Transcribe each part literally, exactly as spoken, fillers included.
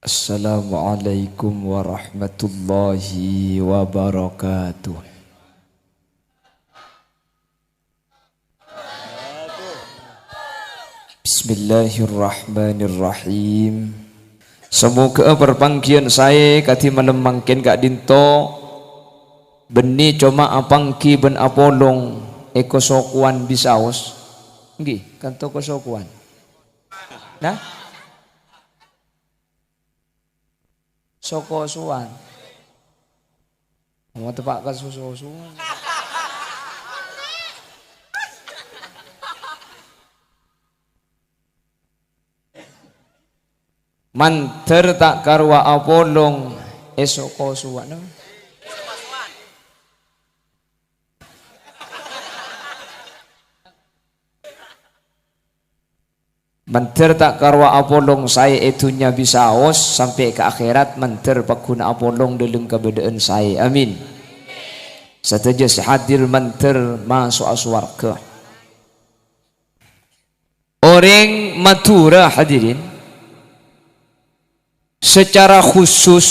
Assalamualaikum warahmatullahi wabarakatuh. Bismillahirrahmanirrahim. Samoghâ parpangghiyân saè kadhi malem mangkèn ka'dinto, bânnè coma apangghi bân apolong è kasokowan Bisaos. Èngghi, kanto kasokowan. Nah? Soko Suwan. Mau tepak ka susu Suwan. Mandhâr ta' karowa apolong è Soko Suwan. Mandhâr ta' karowa apolong saè è dhunnya Bisaos, sampè' ka akhèrat mandhâr pagghun apolong dhâlem kabâdâ'ân saè. Amin. Sadhâjâ sè hadir mandhâr maso'a sowarghâ. Orèng Madhurâ, hadirin, secara khusus,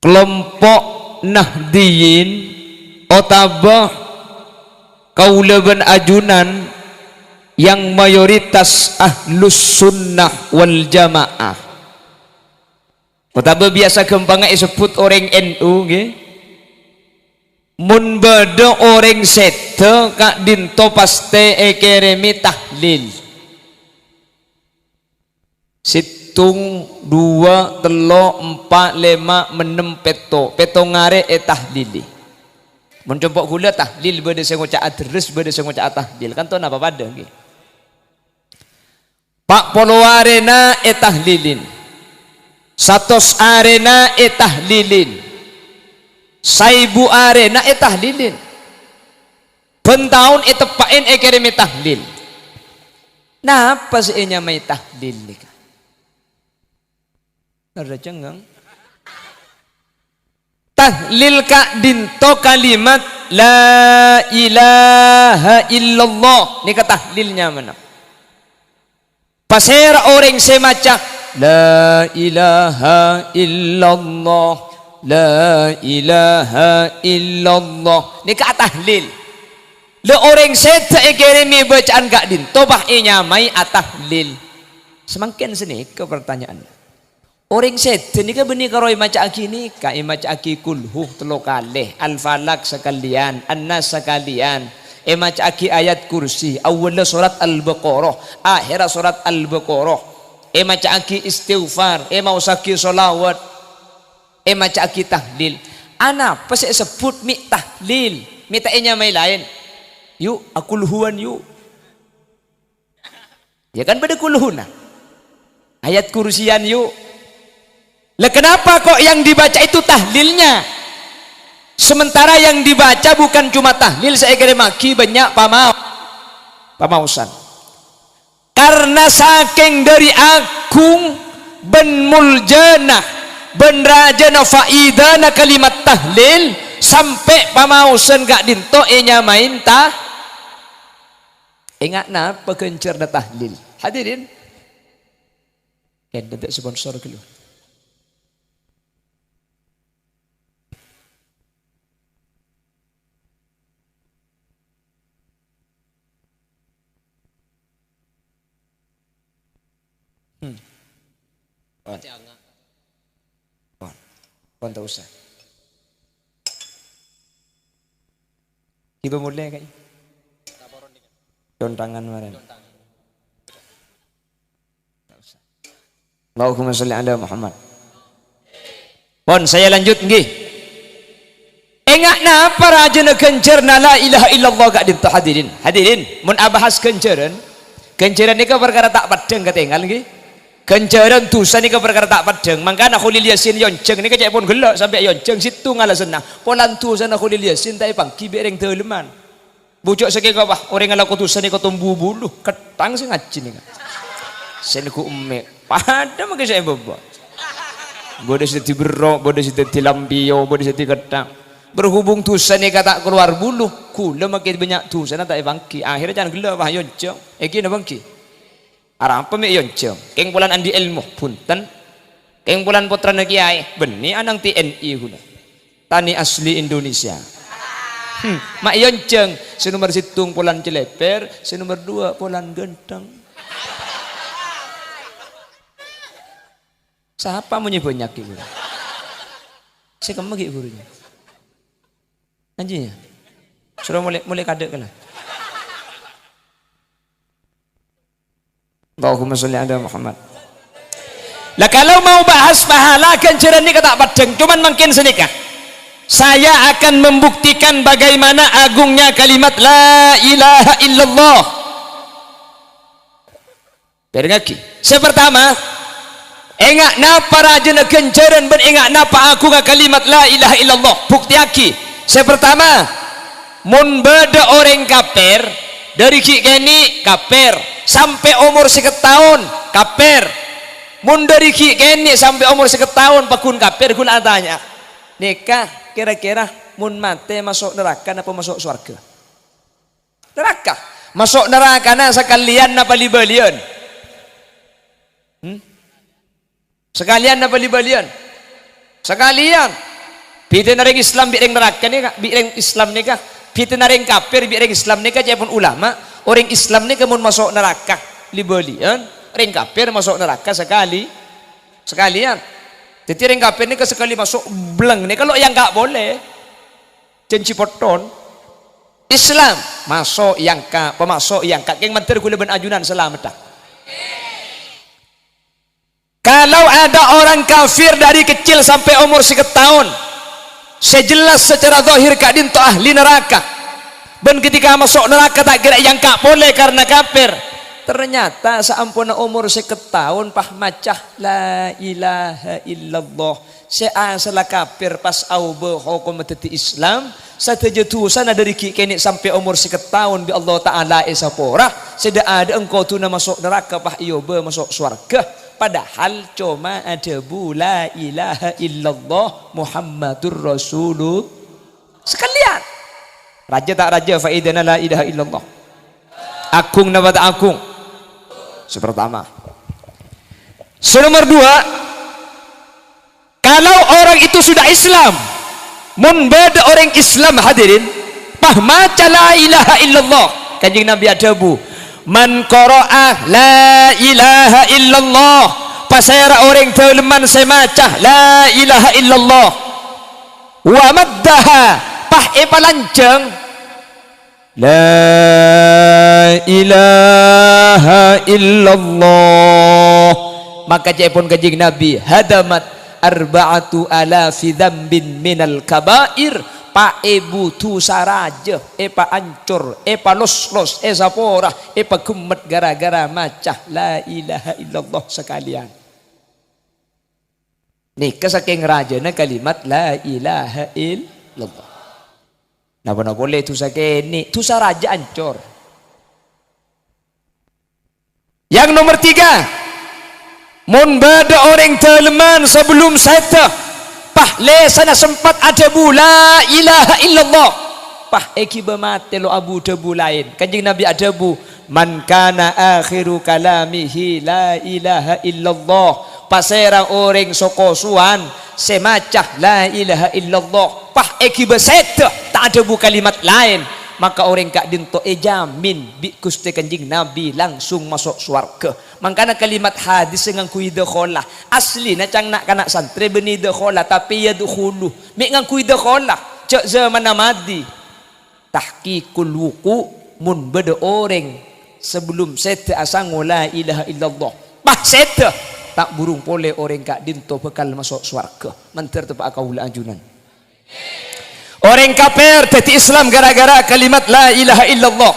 kelompok Nahdliyin otabâ kaulâ bân ajunan yang mayoritas Ahlus Sunnah wal Jamaah, otabâ biyasa ghâmpanga èsebbhut orèng N U, ngghi. Mon bâdâ orèng sèdhâ ka'dinto pastè èkèrèmè tahlil. Sèttong, duwâ', tello', empa', lèma', ennem, pètto'. Pètto' arè ètahlili. Mon compo' ghulâ tahlil bâdâ sè ngoca'a dherres, bâdâ sè ngoca'a tahlil. Kanto napa padâ, ngghi? Pa' polo arèna ètahlilin. Satos arèna ètahlilin. Saèbu arèna ètahlilin. Bân taon èteppa'in èkèrèmè tahlil. Napa sè ènyamaè tahlil nèka? Arè cengngeng. Tahlil ka'dinto kalimat la ilaha illallah. Nèka tahlil nyamana. Pasèra orèng sè maca la ilaha illallah, la ilaha illallah. Nèka atahlil. La orèng sèdhâ èkèrèmè bâca'an ka'dinto, bâh ènyamaè atahlil. Samangkèn sanèka partanya'anna. Orèng sèdhâ nèka bânnè karo èmaca'aghi nèka, èmaca'aghi Qulhu tello kalè, Al-Falaq sakalèyan, An-Nas sakalèyan, èmaca'aghi ayat kursi, awwalla sorat Al-Baqarah, akhèrra sorat Al-Baqarah, èmaca'aghi istighfar, èmaosaghi sholawat, èmaca'aghi tahlil. Anapa sè èsebbhut mè' tahlil? Mè' ta' ènyamaè laèn? Yu, akulhuwan, yu. Ya kan bâdâ kulhuna. Ayat kursiyan, yu. Lah, kenapa kok yang dibaca itu tahlilnya? Sementara yang dibaca bukan cuma tahlil, sè èkèrèmaghi bânnya' pamao-, pamaosan. Karena saking dâri agung bân muljâna bân rajâna faidana kalimat tahlil, sampè' pamaosan ka'dinto ènyamaè ta-, Enga' napa ghânjhârânna tahlil? Hadirin. Kèng dântè' sponsor ghâllu. Hmm. Pon. Pon. Pon ta' osa. Ghibâ molè, Kaè. Contangan marèn. Allahumma shalli ala Muhammad. Pon, saya lanjut, ngghi. Enga' napa rajâna ghânjhârânna la ilaha illallah ka'dinto, hadirin? Hadirin, mon abahas ghânjhârân, ghânjhârân nèka parkara ta' peddhâng katèngal, ngghi. Ghânjhârân dhusa nèka parkara ta' peddhâng. Mangkana Kholil Yasin èyonjhâng nèka cè' pon ghellâ' sampè' èyonjhâng, sèttong alasanna. Polana dhusana Kholil Yasin ta' èpangghi bi' rèng dâlemman. Bhuju' sakèng apa? Orèng alako dhusa nèka tombu bulu, ketthang sè ngajhi nèka. Sè neggu' emmè', padâ mangkè sè bâbâ. Bâdâ sè dhâddhi berro', bâdâ sè dhâddhi lampiyo, bâdâ sè dhâddhi ketthang. Berhubung dusa nèka ta' kalowar bulu, ghulâ makkè bânnya' dusana ta' èpangghi. Akhèrra can ghellâ', wah, èyonjhâng. Èngghi napa èngghi? Arapa mè' èyonjhâng? Kèng polana andi' èlmo, bhunten. Kèng polana pottrana kèyaè, bânnè ana'na T N I ghulâ. Tani asli Indonesia. Hmm, ma' èyonjhâng, sè nomer sèttong polana cèlèpèr, sè nomer duwâ' polana ghântheng. Sapa monyè bânnya' ghi' ghuru? Sè kemma ghi' ghuruna. Anjing ya? Soro molè, molè kadhâ' kala. Allahumma sholli ala Muhammad. Lah, kalau mau bahas pahala ghânjhârân nèka ta' paddhâng, cuman mangkèn sanèka. Saya akan membuktikan bagaimana agungnya kalimat la ilaha illallah. Pèrengngaghi. Sè partama, enga' napa rajâna ghânjhârân bân enga' napa agungnga kalimat la ilaha illallah. Buktèyaghi. Sè partama, mon bâdâ orèng kapèr, dâri ghi' kènè' kapèr, sampè' omor sèket taon kapèr. Mon dâri ghi' kènè' sampè' omor sèket taon paggun kapèr, ghulâ atanya, nèka kèra-kèra mon matè maso' naraka napa maso' sowarghâ? Naraka. Maso' narakana sakalèyan napa li-bâliyân? Hmm? Sakalèyan napa li-bâliyân? Sakalèyan. Bhidhâna rèng Islam bi' rèng naraka nèka, bi' rèng Islam nèka, bhidhâna rèng kapèr bi' rèng Islam nèka ca'èpon ulama, orèng Islam nèka mon maso' naraka li-bâliyân, rèng kapèr maso' naraka sakalè-, sakalèyan. Dhâddhi rèng kapèr nèka sakalè maso' blâng nèka lo' èyangka' polè. Jhânjhi potthon. Islam, maso' èyangka', pamaso' èyangka', kèng mandhâr ghulâ bân ajunan salameddhâ. Kalau ada orang kafir dari kecil sampai umur sèket taon, sè jelas secara zahir ka'dinto ahli naraka. Bân ketika maso' naraka ta' kèra èyangka' polè karena kapèr. Ternyata saamponna umur sèket taon pas maca la ilaha illallah. Sè asalla kapèr pas aobâ hokomma dhâddhi Islam, sadhâjâ dusana dâri ghi' kènè' sampè' omor sèket taon bi' Allah Ta'ala èsapora, sè dâ'-adâ'ân koduna maso' naraka pas èobâ maso' sowarghâ, padahal coma adhâbu, "La ilaha illallah Muhammadur Rasulullah." Sakalèyan. Rajâ ta' rajâ faèdana la ilaha illallah? Agung napa ta' agung? Sè partama. Sè nomer dua, kalau orang itu sudah Islam, mon bâdâ orèng Islam, hadirin, pas maca la ilaha illallah, Kanjeng Nabi adhâbu, "Man qara'a la ilaha illallah," pasèra orèng dâlemman sè maca la ilaha illallah, "wa maddaha," pas èpalanjhâng, "La ilaha illallah." Maka ca'èpon Kanjeng Nabi, "Hadamat arba'atu alafi dzambin minal kaba'ir." Pa'èbu dusa rajâ èpaancor, èpaloslos, èsapora, èpaghemmet gara-gara maca la ilaha illallah sakalèyan. Nèka sakèng rajâna kalimat la ilaha illallah. Napa-napa polè dusa kènè', dusa rajâ ancor. Yang nomor tiga, mon bâdâ orèng dâlemman sabellum sèdhâ, pas lèsanna sempat adhâbu la ilaha illallah, pas èghibâ matè lo' abu dhâbu laèn. Kanjeng Nabi adhâbu, "Man kana akhiru kalamihi la ilaha illallah." Pasèra orèng so-kosowan sè maca la ilaha illallah, pas èghibâ sèdhâ, ta' adhâbu kalimat laèn, maka orèng ka'dinto èjhâmin bi' Ghustè Kanjeng Nabi langsung maso' sowarghâ. Mangkana kalimat hadis sè ngangghuy dakhalah, aslina ca'na na'-kana' santrè bânnè dakhalah, tapè yadkhulu, mè' ngangghuy dakhalah, jhâ' zamanna madi. Tahqiqul wuqu', mon bâdâ orèng sabellum sèdhâ asango la ilaha illallah, pas sèdhâ, ta' burung polè orèng ka'dinto bhâkal maso' sowarghâ. Mandhâr teppa'a kaulâ ajunan. Orèng kapèr dhâddhi Islam gara-gara kalimat la ilaha illallah.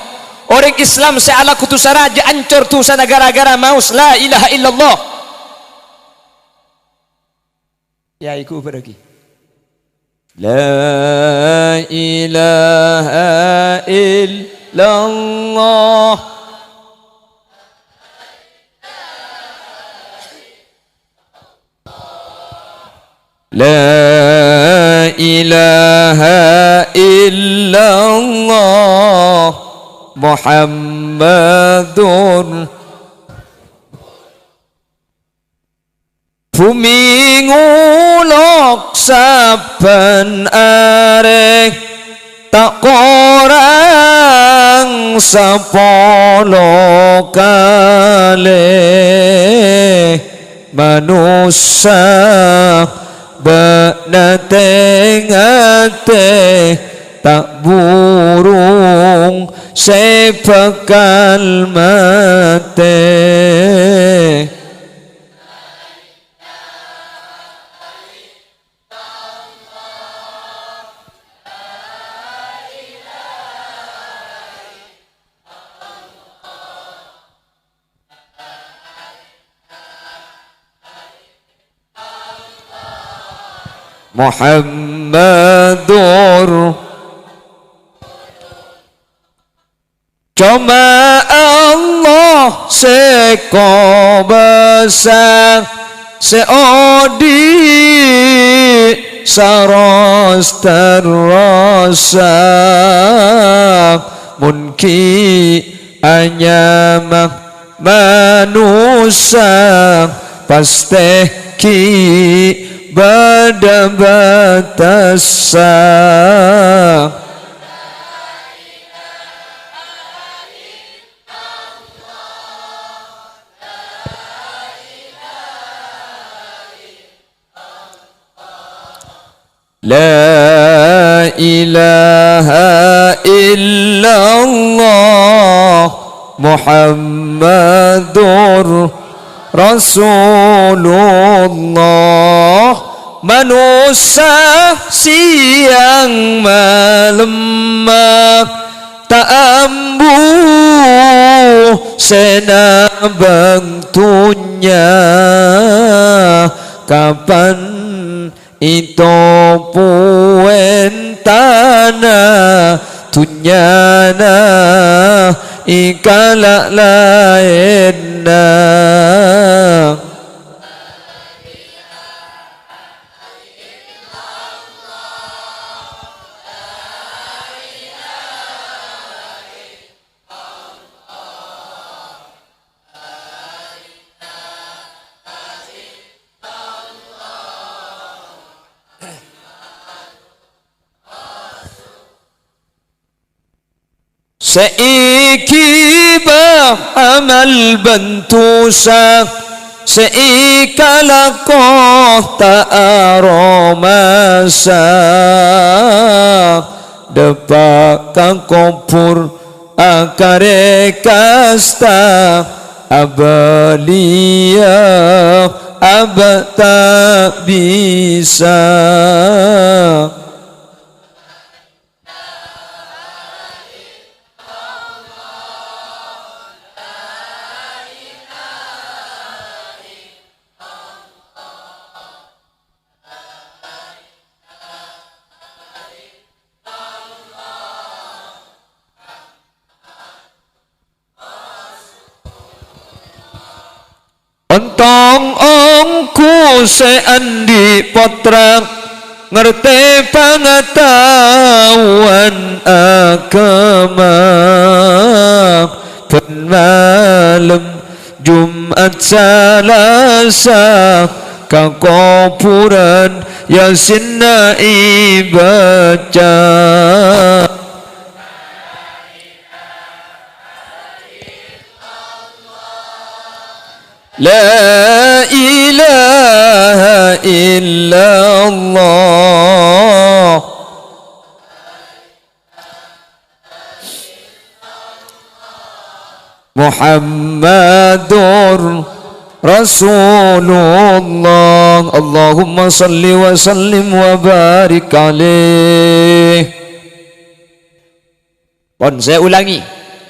Orèng Islam sè alako dusa rajâ ancor dusana gara-gara maos la ilaha illallah. Ya, iku berarti. La ilaha illallah. La ilaha illallah Muhammadur. Bhumè ngolok sabbhân arè, ta' korang sapolo kalè. Manossa bâ'na tè-ngatè, ta' burung sè bhâkal matè. Muhammadur. Coma Allah sè kobâsa, sè odi' saros terrosa. Mon ghi' anyama manossa, pastè ghi' bâdâ bâtessa. La ilaha illallah Muhammadur Rasulullah. Manossa sèyang malemma, ta' ambu sè nabâng dhunnya. Kapan ètopoèn tana dhunnyana èkala' laènna. Sè èghibâ amal bân dhusa, sè èkalako ta' aromasa. Dâpa' ka kobhur akarè kasta, abâliyâ abâ' ta' bisa. Ontong ongghu sè andi' pottra, ngartè pangataowan aghâma. Bân malem Jum'at Salasa, ka kobhurân Yasinna èbâca. La ilaha illallah Muhammadur Rasulullah. Allahumma salli wa sallim wa barik alaih. Pon, saya ulangi.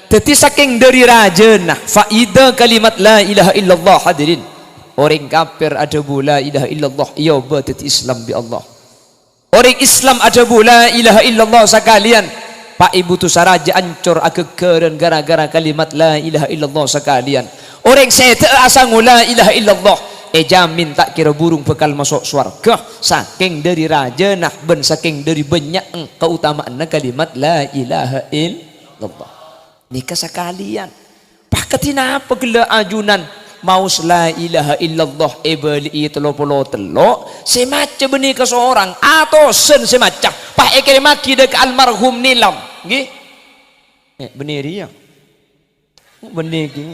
Dhâddhi, sakèng dhâri rajâna faida kalimat la ilaha illallah, hadirin. Orèng kafir adhâbu la ilaha illallah, èobâ dhâddhi Islam bi' Allah. Orèng Islam adhâbu la ilaha illallah sakalèyan, pa' èbhu dhusa rajâ ancor aghâggârân ghârâ-ghârâ kalimat la ilaha illallah sakalèyan. Orèng sèdhâ'â asango la ilaha illallah, èjhâmin ta' kèra burung bhâkal maso' sowarghâ, sakèng dhâri rajâna bân sakèng dhâri bânnya'na kaotama'anna kalimat la ilaha illallah. Nèka sakalèyan. Pas kadhi napa ghellâ' ajunan maos la ilaha illallah èbâli'i tello polo tello', sè maca bânnè kasorang, atosan sè maca, pas èkèrèmmaghi dhâ' ka almarhum Nilam. Ngghi? Eh, bânnè rèya. Bânnè ghi.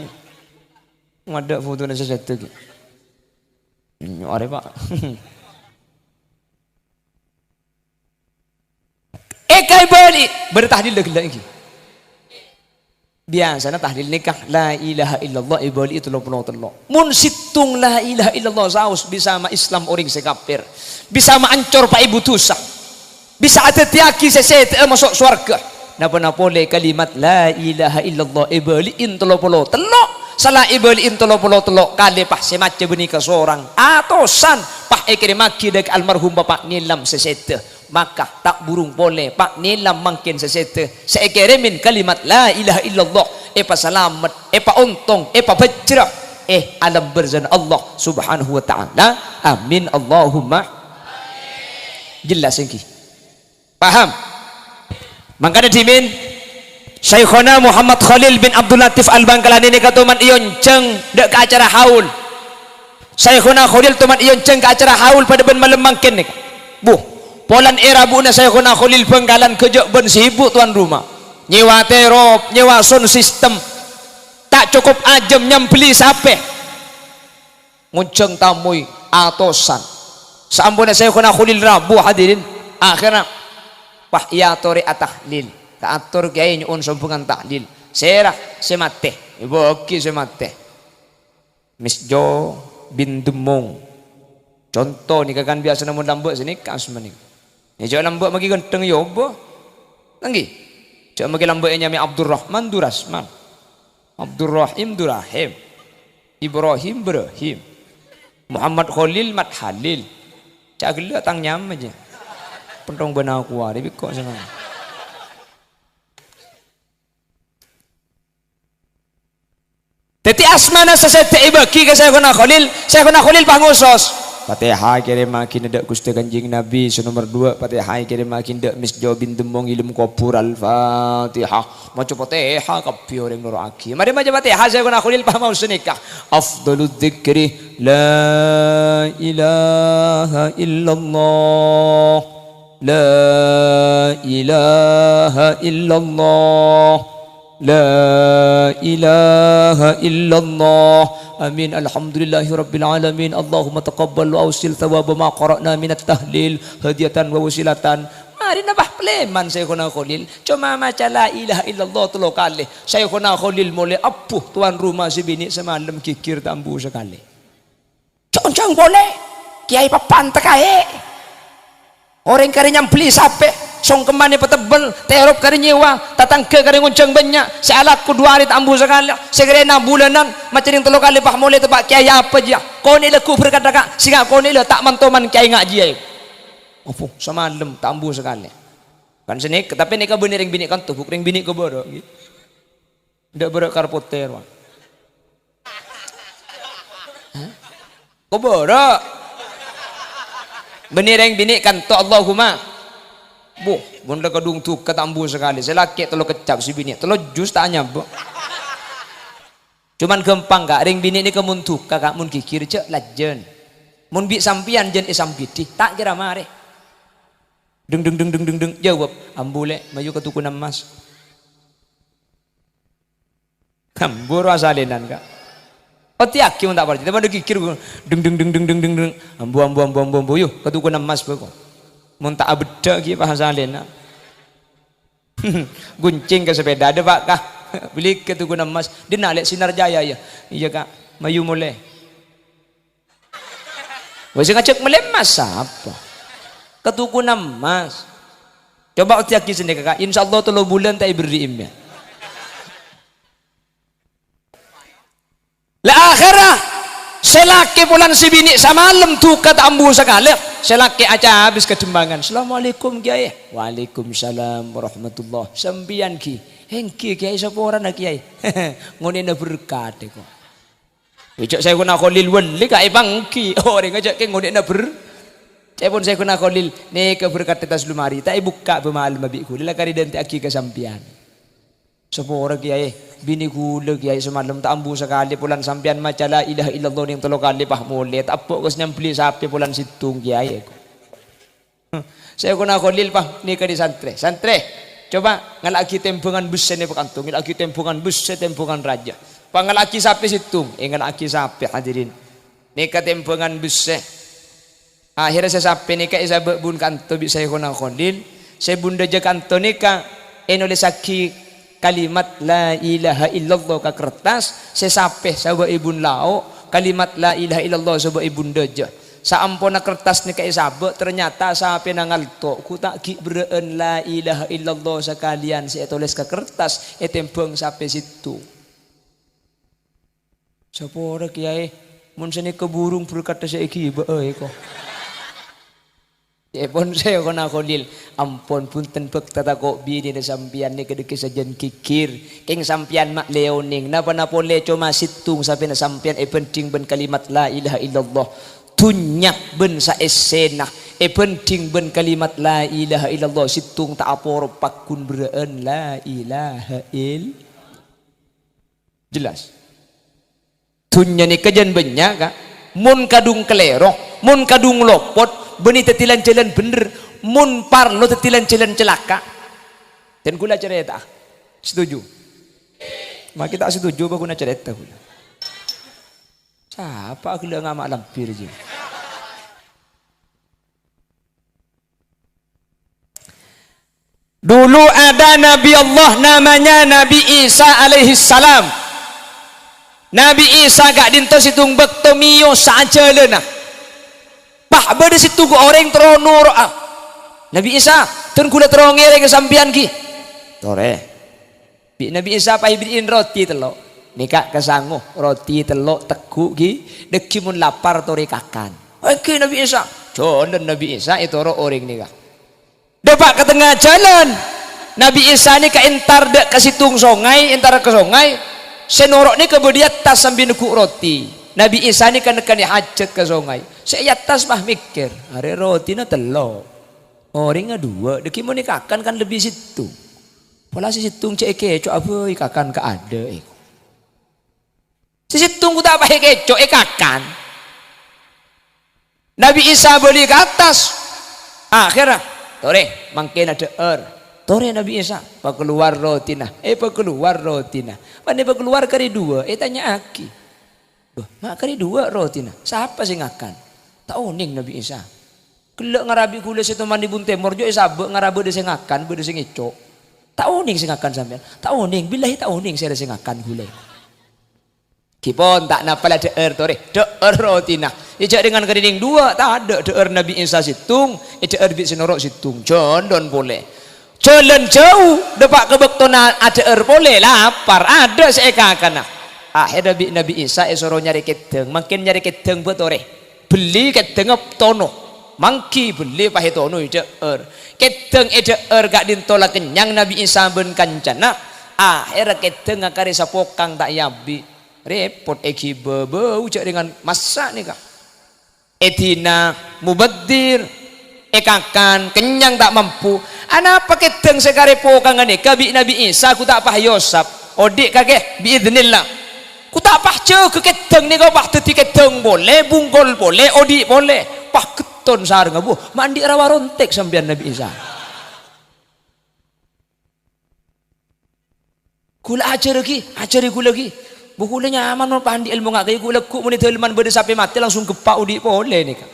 Ngadâ' fotona sè sèdhâ ghi. Nyo arè, Pak. Èkaèbâli, bâdâ tahlil ghellâ' ènggi. Biyasana tahlil nèka, la ilaha illallah èbâli'i tello polo tello'. Mon sèttong la ilaha illallah saos bisa ma' Islam orèng sè kafir. Bisa ma' ancor pa' èbu dhusa. Bisa adhâddhiyâghi sè sèdhâ'â maso' sowarghâ. Napa-napa polè kalimat la ilaha illallah èbâli'i tello polo tello'. Sala èbâli'i tello polo tello' kalè pas sè maca bânnè kasorang. Atosan pas èkèrèmmaghi dhâ' ka almarhum Bapa' Nilam sè sèdhâ. Maka ta' burung polè, Pa' Nilam mangkèn sè sèdhâ, sè èkèrèmè kalimat la ilaha illallah, èpasalamet, èpaontong, èpabhâjrâ, eh, alam bârzana Allah Subhanahu wa Ta'ala. Amin, Allahumma. Jelas ènggi? Paham? Mangkana dhimèn, Syaikhona Muhammad Khalil bin Abdul Latif Al-Bangkalani nèka toman èonjhâng dhâ' ka acara haul. Syaikhona Khalil toman èonjhâng ka acara haul padâ bân malem mangkèn nèka. Bu, polana è rabu'na Syaikhona Khalil Bangkalan ghâjâ' bân sibuk towan roma. Nyèwa terop, nyèwa sound system. Ta' cokop ajâm nyambelli sapè. Ngonjhâng tamoy atosan. Saamponna Syaikhona Khalil rabu, hadirin. Akhèrra, pas èyatorè atahlil. Kaator kèyaè nyo'on sombhângan tahlil. Sèra sè matè. Èbâghi sè matè. Misjo bin Demmong. Conto nèka kan biyasana mon lambâ' sanèka asmana. Yâ, jhâ' lambâ' maghi ghântheng yâ obâ. Ngghi. Jhâ' maghi lambâ' ènyamaè Abdurrahman Durasman. Abdurrahim Durahim. Ibrahim Brahim. Muhammad Khalil Mat Halil. Jhâ' ghellâ' tang nyama jâ. Pentong bân aku arè bikko' sanga. Dhâddhi asmana sè sèdhâ èbâghi ka Syaikhona Khalil, Syaikhona Khalil pas ngosos. Fatihah kèrèmmaghina dhâ' Ghustè Kanjeng Nabi, sè nomer duwâ', Fatihah kèrèmmaghina dhâ' Misjo bin Demmong Ilem Kobhur, Al-Fatihah. Maca Fatihah kabbhi orèng noro'aghi. Marè maca Fatihah, Syaikhona Khalil pas maos sanèka. Afdhaludz dzikri la ilaha illallah. La ilaha illallah. La ilaha illallah. Amin. Alhamdulillahi rabbil alamin. Allahumma taqabbal wa ausil thawaba ma qara'na minat tahlil hadiyatan wa wasilatan. Marèna pas palèman Syaikhona Khalil. Coma maca la ilaha illallah tello kalè. Syaikhona Khalil molè abbhu towan roma sè binè' samalem ghighir ta' ambu sakalè. Jhâ' onjhâng polè. Kèyaè pappa'an tèkaè. Orèng karè nyambelli sapè, songkemmanè patebbel, terop karè nyèwa, tatangghâ karè ngonjhâng bânnya', sè alako duwâ' arè ta' ambu sakalè, sè karèna bulânan, maca nèng tello kalè pas molè teppa' kèyaè apa jiyâ? Konè' lagghu berkata ka, sènga' konè' la ta' man-toman kèyaè ngajiyâ. Opo, samalem ta' ambu sakalè. Kan sanèka, tapè nèka bânnè rèng binè' kanto, Bu, rèng binè' kobârâ, ghi. Ndak bârâ' kar potèr, Pak. Hah? Kobârâ'. Bânnè rèng binè' kanto Allahumma. Bu, mon la kadhung duka ta' ambu sakalè. Sè lakè' tello keccap, sè binè' tello jus ta' anyabâ'. Cuman ghâmpang, Ka'. Rèng binè' nèka mon duka, Ka', mon ghighir jhâ' lajân. Mon bi' sampèyan jân èsambidi, ta' kèra marè. Deng, deng, deng, deng, deng, deng. Jawab, "Ambu, Lè', mayu ka tokona emmas." Ambu rowa salènan, Ka'. Ottèyaghi mon ta' parcajâ, tapè ghighir, deng, deng, deng, deng, deng, deng, deng. Ambu, ambu, ambu, ambu, ambu, yu, ka tokona emmas bâko. Mon ta' abeddhâ' ghi' pas salènan. Ghunching ka sepèda, "Adâ', Pak, Ka'." "Bâli ka tokona emmas." "Dinna', Lè', Sinar Jaya, yâ?" "Iyâ, Ka'." "Mayu molè." Wah, sè ngajhâk mellè emmas sapa? Ka tokona emmas. Coba ottèyaghi sanèka, Ka'. Insyaallah tello bulân ta' èberri'i, yâ. La akhèrra, sè lakè polana sè binè' samalem duka ta' ambu sakalè. Sè lakè acabis ka Dembangan. "Assalamualaikum, Kèyaè." "Waalaikumsalam warahmatullah." "Sampèyan, ghi?" "Èngghi, Kèyaè, saporana, Kèyaè." Ngonè'na berkat, kok. Ojhâ' Syaikhona Kholil wali ka èpangghi. Orèng ajâ' kèng ngonè'na ber-, ca'èpon Syaikhona Kholil, nèka berkatta tas lumari, ta' èbukka' bâ' malem bi' ghulâ, la karè dântè'aghi ka sampèyan. Sapora, Kèyaè, binè ghulâ, Kèyaè, samalem ta' ambu sakalè polana sampèyan maca la ilaha illallah nèng tello kalè pas molè, ta' abbo' kos nyambelli sapè polana sèttong, Kèyaè. Syaikhona Kholil, pas nèka dhi santrè. Santrè, coba ngala'aghi tèmbhângan bessèna pa kanto, ngala'aghi tèmbhângan bessè, tèmbhângan rajâ. Pas ngala'aghi sapè sèttong, eh, ngala'aghi sapè, hadirin. Nèka tèmbhângan bessè. Akhèrra sè sapè nèka èsabâ' bun kanto bi' Syaikhona Kholil. Sè bun dâjâ kanto nèka ènolèsaghi kalimat la ilaha illallah ka kertas, sè sapè sabâ' è bun lao', kalimat la ilaha illallah sabâ' è bun dâjâ. Saamponna kertas nèka èsabâ', ternyata sapèna ngalto', ghu ta' ghi' berrâ'ân la ilaha illallah sakalèyan sè ètolès ka kertas, ètèmbhâng sapè sèttong. Sapora, Kèyaè, mon sanèka burung berkatta sè èghibâ'â, èko. Ca'èpon Syaikhona Kholil, ampon bhunten bhâkta tako' binèna sampèyan nèka dhâggi' sajân ghighir. Kèng sampèyan ma' lè onèng, napa-napa polè coma sèttong sapèna sampèyan èbhândhing bân kalimat la ilaha illallah. Dhunnya bân saèssèna èbhândhing bân kalimat la ilaha illallah sèttong ta' aporo pagghun berrâ'ân la ilaha ill-, Jelas. Dhunnya nèka jân bânnya', Ka'. Mon kadhung kalèro, mon kadhung lopot, bânnè dhâddhi lan-jhâlân bhendher, mon parlo dhâddhi lan-jhâlân calaka'. Dân ghulâ carèta'a. Setuju? Makè ta' setuju, apa ghuna carèta ghulâ? Sapa ghellâ' ngama' lampir, jiyâ? Dulu ada Nabi Allah namanya Nabi Isa alaihissalam. Nabi Isa ka'dinto sèttong bâkto mèyos saajhâlânna. Pas bâdâ sèttong orèng terro noro'a. "Nabi Isa, dân ghulâ terro ngèrèng sampèyan, ghi." "Torè." Bi' Nabi Isa pas èbèrri'in roti tello'. "Nèka kasango, roti tello' tegghu', ghi. Dhâggi' mon lapar torè kakan." Èngghi Nabi Isa. Jhâlân Nabi Isa ètoro' orèng nèka. Dâpa' ka tengnga jhâlân. Nabi Isa nèka èntar dâ' ka sèttong songay, èntar ka songay. Sè noro' nèka bâdâ è attas sambi neggu' roti. Nabi Isa nèka nekkanè hajhât ka songay. Sè è attas pas mèkkèr, "Arè rotina tello'. Orèngnga duwâ', dhâggi' mon èkakan kan lebbi sèttong. Pola sè sèttong jhâ' èkèco' abâi kakan kaadâ', èko." Sè sèttong ghu ta' pas èkèco', èkakan. Nabi Isa bâli ka attas. Akhèrra, "Torè, mangkèn adhâ'âr." Torè Nabi Isa, pakalowar rotina. Èpakalowar rotina. Bân èpakalowar karè duwâ', ètanya'aghi. "Bâh, ma' karè duwâ' rotina. Sapa sè ngakan?" "Ta' onèng, Nabi Isa. Ghellâ' ngarabi ghulâ sè toman è bun tèmor, jhâ' èsabâ' ngara bâdâ sè ngakan, bâdâ sè ngèco'. Ta' onèng sè ngakan sampèyan. Ta' onèng, billahi ta' onèng sèra sè ngakan ghulâ." Ghi pon ta' napa la dhâ'âr torè, dhâ'âr rotina. Iyâ jhâ' dhângan karè nèng duwâ', tadâ' dhâ'âr Nabi Isa sèttong, èdhâ'âr bi' sè noro' sèttong. Jhâlân polè. Jhâlân jhâu, dâpa' ka bâktona adhâ'âr polè, lapar, adâ' sè èkakana. Akhèrra bi' Nabi Isa èsoro nyarè kèddhâng. Mangkèn nyarè kèddhâng bâ' torè. Bellè kèddhângnga tono. Mangghi bellè pas ètono èdhâ'âr. Kèddhâng èdhâ'âr ka'dinto la kennyang Nabi Isa bân kancana. Akhèrra kèddhângnga karè sapokang ta' èabi'. Rèpot èghibâ bâu jhâ' rèngan massa' nèka. Èdina mubadzir, èkakan, kennyang ta' mampu. Anapa kèddhâng sè karè pokangnga nèka bi' Nabi Isa ghu ta' pas èosap? Odi' kakè, bi'idznillah. Ghu ta' pas jâgâ kèddhâng nèka pas dhâddhi kèddhâng polè, bungkol polè, odi' polè. Pas ghetton sarengnga, bu, ma' andi' rawa rontèk sampèyan Nabi Isa. Ghulâ ajhârrâghi, ajhâri ghulâ ghi. Bu ghulâ nyaman mon pandi èlmo nga' kaya ghulâ ghu' mon è dâlemman bâdâ sapè matè langsung gheppa' odi' polè nèka.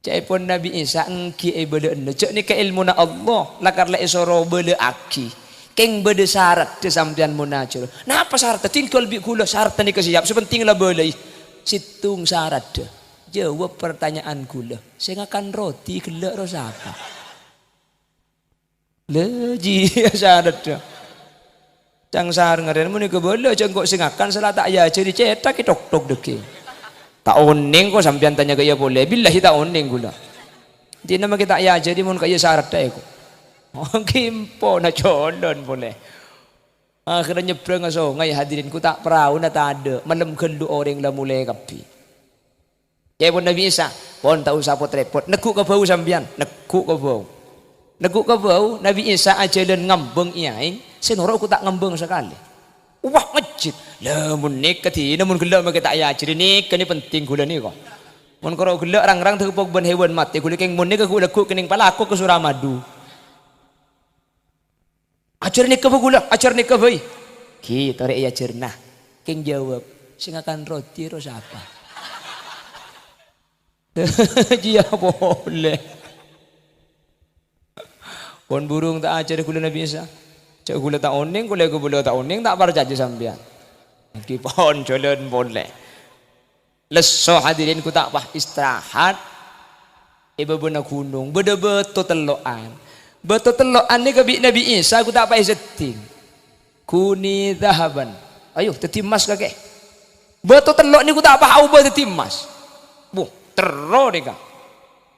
Ca'èpon Nabi Isa èngghi èbâlâ'âna, jhâ' nèka èlmona Allah, la karla èsoro bâlâ'aghi. Kèng bâdâ saradda sampèyan mon ajhâr. Napa saradda? Tinggal bi' ghulâ, saradda nèka siap, sè pentèng la bâlâi. Sèttong saradda. Jâwâb partanya'an ghulâ. Sè ngakan roti ghellâ' rowa sapa? Lha, jiyâ saradda. Cang sareng arèna mon èkabâlâ, jhâ' engko' sè ngakan, sala ta' èajhâri cèthak èthok-thok dhâggi'. Ta' onèng ko' sampèyan tanya ka iyâ polè, billahi ta' onèng ghulâ. Dina makè ta' èajhâri mon ka iyâ saradda èko. Oh, ghi empon ajhâlân polè. Akhirnya nyebrang ka songay, hadirin, ku ta' paraona tadâ', malem ghâllu orèng la molè kabbhi. Ca'èpon Nabi Isa, "Pon, ta' osa pot-rèpot, neggu' ka bâu sampèyan, neggu' ka bâu." Neggu' ka bâu, Nabi Isa ajhâlân ngambâng è aèng, sè noro' ku ta' ngambâng sakalè. Wah, ngejjit. "La, mon nèka dinah, mon ghellâ' makè ta' èajhâri, nèka nè penting ghulâ nèka. Mon karo ghellâ' rang-rang dâgghâ' bân hèwan matè, ghulâ kèng mon nèka ghu-, lagghu' kènèng palakoh ka Suramadu." "Ajhâr nèka bhâi ghulâ, ajhâr nèka bhâi." Ghi, torè èajhârna. Kèng jâwâb, "Sè ngakan roti ro sapa?" Jiyâ polè. "Pon burung ta' ajhâr ghulâ Nabi Isa. Jhâ' ghulâ ta' onèng, ghulâ ghâbây ta' onèng, ta' parcajâ sampèyan." Ghi pon jhâlân polè. Lesso, hadirin, ku ta' pas istirahat è bâbâna ghunong, bâdâ bâto tello'an. Bâto tello'an nèka bi' Nabi Isa ku ta' pas èsedding. "Kuni dzahaban." "Ayo, dhâddhi emmas kakè." Bâto tello' nèko ta' pas aobâ dhâddhi emmas. Buh, terro nèka.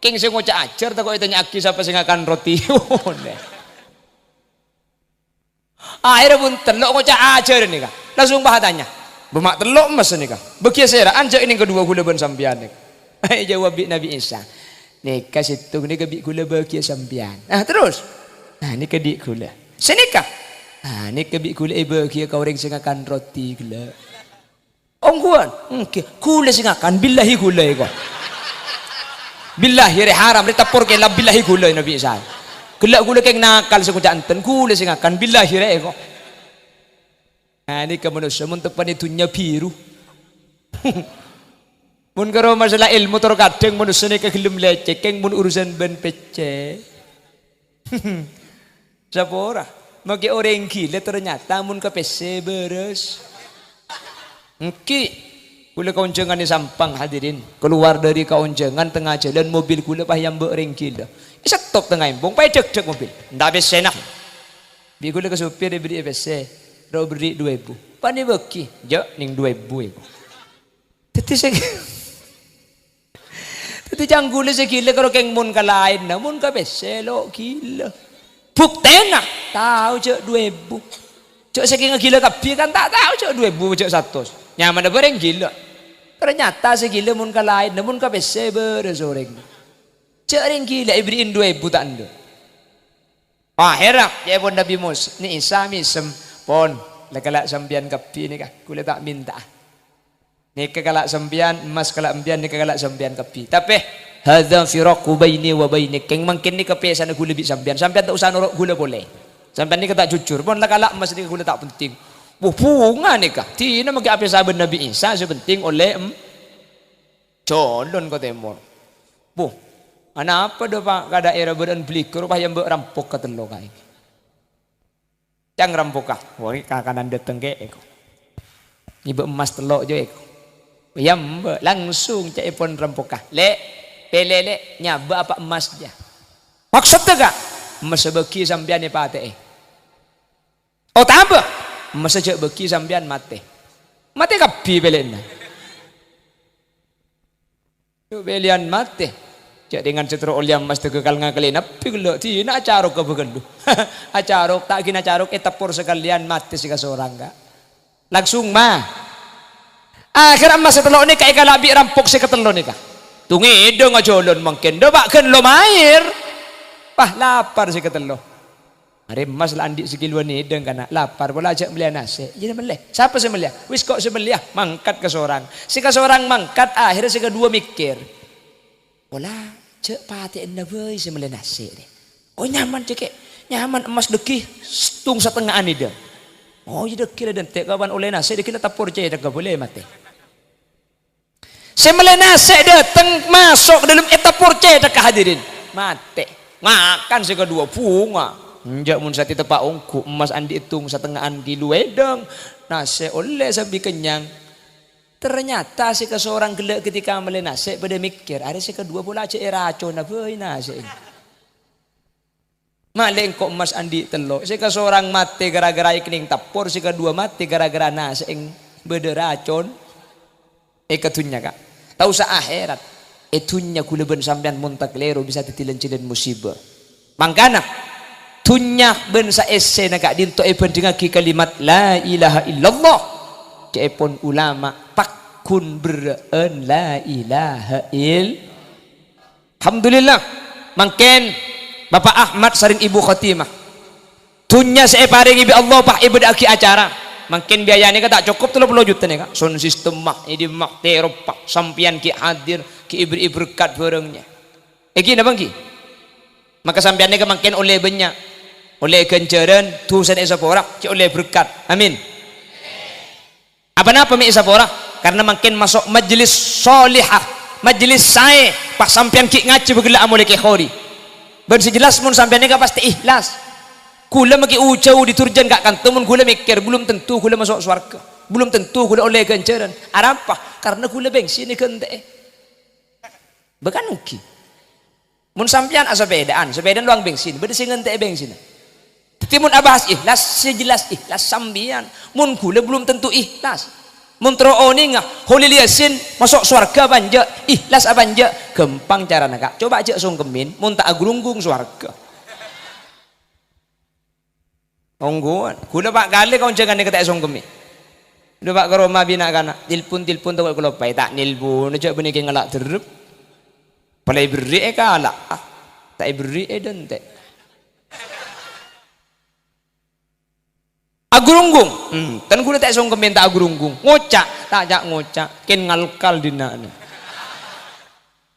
Kèng sè ngoca' ajhâr tako' ètanya'aghi sapa sè ngakan roti. Akhèrra pon tello' ngoca' ajhâr nèka. Langsung pas atanya, "Bâ ma' tello' emmas nèka? Bâgiyâ sèra'an jhâ' nèng kadhuwâ ghulâ bân sampèyan nèka?" Èjâwâb bi' Nabi Isa, "Nèka sèttong nèka bi' ghulâ bâgiyâ sampèyan. Ah, terros? Nah, nèka dhi' ghulâ. Sè nèka? Ah, nèka bi' ghulâ èbâgiyâ ka orèng sè ngakan roti ghellâ'." "Ongghuwân?" "Èngghi, ghulâ sè ngakan, billahi ghulâ èko. Billahi rè haram, rè teppor kèlap, billahi ghulâ Nabi Isa. Ghellâ' ghulâ kèng nakal sè ngoca' enten, ghulâ sè ngakan, billahi rè èko." Nah, nèka manossa mon teppa'na dhunnya biru. Mon karo masalah èlmo terro kadhâng manossa nèka ghellem lècèk, kèng mon urusan bân pèssè. Sapora? Makè orèng ghilâ ternyata mon ka pèssè bârâs. Èngghi. Ghulâ kaonjhângan è Sampang, hadirin. Keluar dari kaonjhângan, tengah jalan mobil ghulâ pas èambâ' orèng ghilâ. Èsettop tengah embong, pas èdhâkdhâk mobil. "Enta' pèssèna?" Bi' ghulâ ka sopir èberri'i pèssè. "Ro berri' du èbu." "Panè bâgi?" "Jhâ' nèng du èbu èko." Dhâddhi sè, dhâddhi ca'na ghulâ sè ghilâ karo kèng mon ka laènna, mon ka pèssè lo' ghilâ. Buktèna, tao jhâ' du èbu. Jhâ' sakènga ghilâ kabbhi kan ta' tao jhâ' du èbu jhâ' satos. Nyamana bâreng ghilâ. Ternyata sè ghilâ mon ka laènna, mon ka pèssè bârâs orèng. Jhâ' rèng ghilâ èberri'i du èbu ta' endâ'. Akhèrra, ca'èpon Nabi Mus-, Nabi Isa mèsem, "Pon, la kala' sampèyan kabbhi nèka, ghulâ ta' mènta'a. Nèka kala' sampèyan, emmas kala' sampèyan, nèka kala' sampèyan kabbhi. Tapè, hadza firaqu baini wa bainik. Kèng mangkèn nèka pèssana ghulâ bi' sampèyan. Sampèyan ta' osa noro' ghulâ polè. Sampèyan nèka ta' jujur. Pon la kala' emmas nèka ghulâ ta' penting." Buh, bhunga nèka. Dinah makè apèsa bân Nabi Isa, sè penting ollè em-, jhâlân ka tèmor. Buh, anapa dâpa' ka dhaèra bârâ'ân beliga, ropa èambâ' rampok katello ka'èngghi. Ca'na rampoka, "Wah, kakanan dâteng kè'è ko'. Ngibâ emmas tello' jâ' ko'." "Iyâ, Mbâ'." Langsung ca'èpon rampoka, "Lè', pèlè, Lè', nyabâ apa emmas jâ?" "Maksoddhâ, Ka'?" "Emmassa bâgi sampèyan èpatè'è. Otabâ emmassa jhâ' bâgi sampèyan matè." "Matè kabbhi pèlèna." Yu' pèlèyan matè. Jhâ' dengan sè terro ollè emmas dâgghâ kal ngakalè nabbhi ghellâ', dinah acarok ka bâghâllu. Acarok, ta' ghi' acarok, èteppor sakalèyan matè sè kasorang, Ka'. Langsung, ma. Akhèrra emmas sè tello' nèka èkala' bi' rampok sè katello nèka. Tongèdhâng ajhâlân mangkèn, dâpa' ghân lo maèr. Wah, lapar sè katello. Arè emmas la andi' sakilowan èdhâng, kana', lapar pola, jhâ' mellèya nasè'. Iyâ, mellè. Sapa sè mellèya? Wis, ko' sè mellèya, mangkat kasorang. Sè kasorang mangkat, akhèrra sè kaduwâ mèkkèr, "Pola jhâ' patè'ènna bhâi sè mellè nasè' rè. Oh, nyaman, cè' kè'. Nyaman, emmas dâggi' sèttong satenga'an èdhâng. Oh, iyâ, dâggi' la dântè' kapan ollè nasè' dâggi' la tappor cèthagghâ polè matè." Sè mellè nasè' dâteng, maso' ka dâlem, ètappor cèthagghâ, hadirin. Matè. Ngakan sè kaduwâ, bhunga. Enjâ', mon satèya teppa' ongghu, emmas andi' èttong satenga'an kilo èdhâng. Nasè' ollè sambi kennyang. Ternyata sè kasorang ghellâ' ketika mellè nasè' padâ mèkkèr, arè sè kaduwâ pola jhâ' èracona bhâi nasè'na. Malè engko' emmas andi' tello', sè kasorang matè ghârâ-ghârâ èkennèng tappor, sè kaduwâ matè ghârâ-ghârâ nasè'na bâdâ racon. È ka dhunnya, Ka'. Ta' osa ahèrat. È dhunnya ghulâ bân sampèyan mon takalèro bisa dhâddhi lan-jhâlân musibâ. Mangkana, Dhunnya bân saèssèna ka'dinto èbhândhingngaghi kalimat la ilaha illallah. Ca'èpon ulama, pagghun berrâ'ân la ilaha ill-, Alhamdulillah. Mangkèn Bapak Ahmad sareng Ibu Khotimah. Dhunnya sè èparèngè bi' Allah pas èbâdâ'âghi acara. Mangkèn biaya nèka ta' cokop tello polo juta nèka. Sound system mah, è dimma, terop mah. Sampèyan ghi' hadir, ghi' èberri'i berkat bhârâng nyè. Èngghi napa èngghi? Maka sampèyan nèka mangkèn ollè bânnya'. Ollè ghânjhârân, dhusana èsapora, ghi' ollè berkat. Amin. Apa-napa mè' èsapora? Karena mangkèn maso' majelis sholihah, majelis saè, pas sampèyan ghi' ngajhi bâ' ghellâ' amolè Kè Khori. Bân sè jelas mon sampèyan nèka pastè ihlas. Ghulâ makè ojhâu di Durjan ka' kanto mon ghulâ mèkkèr, belum tentu ghulâ maso' sowarghâ. Belum tentu ghulâ ollè ghânjhârân. Arapa? Karena ghulâ bengsin èghântè'è. Bâ' kan èngghi. Mon sampèyan asapèdaan, sapèdaan lowang bensin, bâdâ sè ngantè'è bensinna. Dhâddhi mon abahas ihlas, sè jelas ihlas sampèyan. Mon ghulâ belum tentu ihlas. Mon terro onènga, Kholil Yasin maso' sowarghâ apa enjâ', ihlas apa enjâ', ghâmpang carana, Ka'. Coba jhâ' songkemin, mon ta' agrunggung sowarghâ. Ongghuwân. Ghulâ pa' kalè ka onjhângan nèka ta' èsongkemmè. Ḍâpa' ka roma bi' na'-kana', tilpon-tilpon tako' èkaloppaè, ta' nèlpon, jhâ' bânnè kè ngala' ḍerrep. Pola èberri'è kala', ah, ta' èberri'è ḍântè'. Agrunggung. Hmm, ten ghulâ ta' èsongkemmè ta' agrunggung. Ngoca', ta' ca' ngoca', kèng ngalkal ḍinna'.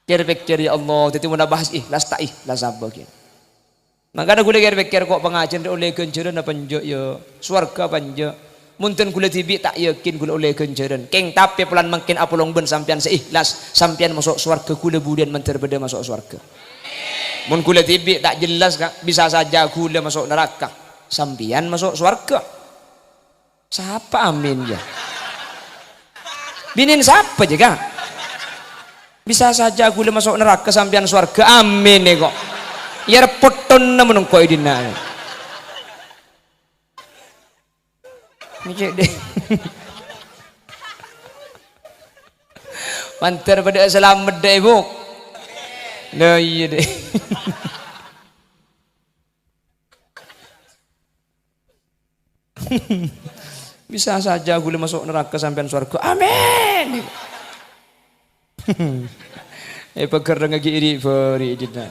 Kèr-pèkkèr, "Ya Allah, dhâddhi mon abahas ihlas ta' ihlas apa kèya?" Mangkana ghulâ kèr-pèkkèr, ko' pangajhiyân rè ollè ghânjhârân apa enjâ', ya? Sowarghâ apa enjâ'? Mon dhân ghulâ dhibi' ta' yakin ghulâ ollè ghânjhârân. Kèng tapè polana mangkèn apolong bân sampèyan sè ihlas, sampèyan maso' sowarghâ, ghulâ budiyân mandhâr bâḍâ maso' sowarghâ. Mon ghulâ dhibi' ta' jelas, Ka', bisa saja ghulâ maso' naraka, sampèyan maso' sowarghâ. Sapa amin, ya? Binèn sapa, jâ, Ka'? Bisa saja ghulâ maso' naraka, sampèyan sowarghâ. Amin, è, ko'. Yâ, repottonna mon engko' è ḍinna'. Mè' cè' ḍâ'. Mandhâr paḍâ salamet ḍâ', Bu. Lah, iyâ, ḍâ'. Bisa saja ghulâ maso' naraka, sampèyan sowarghâ. Amin. Èpagherrengngaghi ri'-bâri' è ḍinna'.